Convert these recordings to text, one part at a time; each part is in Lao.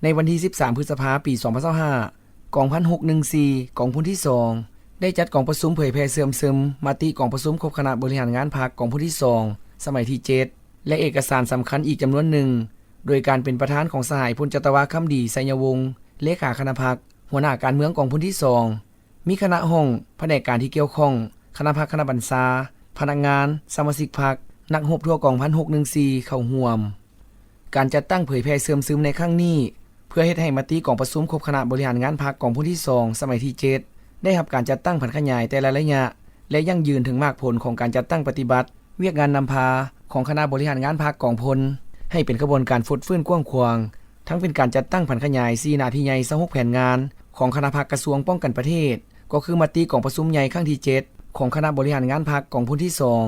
ໃນວັນທີສິບສາມ ພຶດສະພາ ປີສອງພັນຊາວຫ້າ ກອງພັນຫົກໜຶ່ງສີ່ ກອງພົນທີສອງ ໄດ້ຈັດກອງປະຊຸມເຜີຍແຜ່ເຊື່ອມຊຶມມະຕິກອງປະຊຸມຄົບຄະນະບໍລິຫານງານພັກກອງພົນທີສອງ ສະໄໝທີເຈັດ ແລະ ເອກະສານສຳຄັນອີກຈຳນວນໜຶ່ງ ໂດຍການເປັນປະທານຂອງສະຫາຍ ພົນຈັດຕະວາ ຄຳດີ ໄຊຍະວົງ ເລຂາຄະນະພັກ ຫົວໜ້າການເມືອງກອງພົນທີສອງ ມີຄະນະຫ້ອງ, ພະແນກການທີ່ກ່ຽວຂ້ອງ, ຄະນະພັກຄະນະບັນຊາ, ພະນັກງານ, ສະມາຊິກພັກ, ນັກຮົບທົ່ວກອງພັນຫົກໜຶ່ງສີ່ ເຂົ້າຮ່ວມ. ການຈັດຕັ້ງເຜີຍແຜ່ເຊື່ອມຊຶມໃນຄັ້ງນີ້ ເພື່ອເຮັດໃຫ້ມະຕິກອງປະຊຸມຄົບຄະນະບໍລິຫານງານພັກກອງພົນທີສອງ ສະໄໝທີເຈັດ ໄດ້ຮັບການຈັດຕັ້ງຜັນຂະຫຍາຍແຕ່ລະໄລຍະ ແລະ ຢັ້ງຢືນເຖິງໝາກຜົນຂອງການຈັດຕັ້ງປະຕິບັດວຽກງານນຳພາຂອງຄະນະບໍລິຫານງານພັກກອງພົນ ໃຫ້ເປັນຂະບວນການຟົດຟື້ນກວ້າງຂວາງ, ທັງເປັນການຈັດຕັ້ງຜັນຂະຫຍາຍສີ່ໜ້າທີ່ໃຫຍ່ ຊາວຫົກແຜນງານຂອງຄະນະພັກກະຊວງປ້ອງກັນປະເທດ, ກໍຄືມະຕິກອງປະຊຸມໃຫຍ່ຄັ້ງທີເຈັດ ຂອງຄະນະບໍລິຫານງານພັກກອງພົນທີສອງ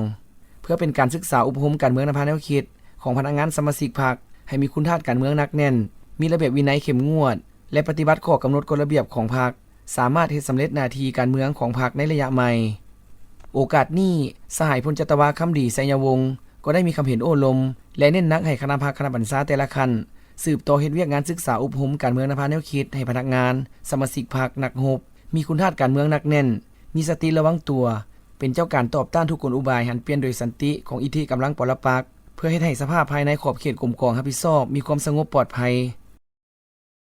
ເພື່ອເປັນການສຶກສາອົບຮົມການເມືອງນຳພາແນວຄິດຂອງພະນັກງານສະມາຊິກພັກ ໃຫ້ມີຄຸນທາດການເມືອງໜັກແໜ້ນ, ມີລະບຽບວິໄນເຂັ້ມງວດ ແລະ ປະຕິບັດຂໍ້ກຳນົດກົດລະບຽບຂອງພັກ, ສາມາດເຮັດສຳເລັດໜ້າທີ່ການເມືອງຂອງພັກໃນໄລຍະໃໝ່. ໂອກາດນີ້, ສະຫາຍ ພົນຈັດຕະວາ ຄຳດີ ໄຊຍະວົງ ກໍໄດ້ມີຄຳເຫັນໂອ້ລົມ ແລະ ເນັ້ນໜັກໃຫ້ຄະນະພັກຄະນະບັນຊາແຕ່ລະຂັ້ນ ສືບຕໍ່ເຮັດວຽກງານສຶກສາອົບຮົມການເມືອງນຳພາແນວຄິດໃຫ້ພະນັກງານ, ສະມາຊິກພັກ, ນັກຮົບ ມີຄຸນທາດການເມືອງໜັກແໜ້ນ, ມີສະຕິລະວັງຕົວ, ເປັນເຈົ້າການຕອບຕ້ານທຸກກົນອຸບາຍຫັນປ່ຽນໂດຍສັນຕິຂອງອິດທິກຳລັງປໍລະປັກ ເພື່ອເຮັດໃຫ້ສະພາບພາຍໃນຂອບເຂດກົມກອງຮັບຜິດຊອບມີຄວາມສະຫງົບປອດໄພ,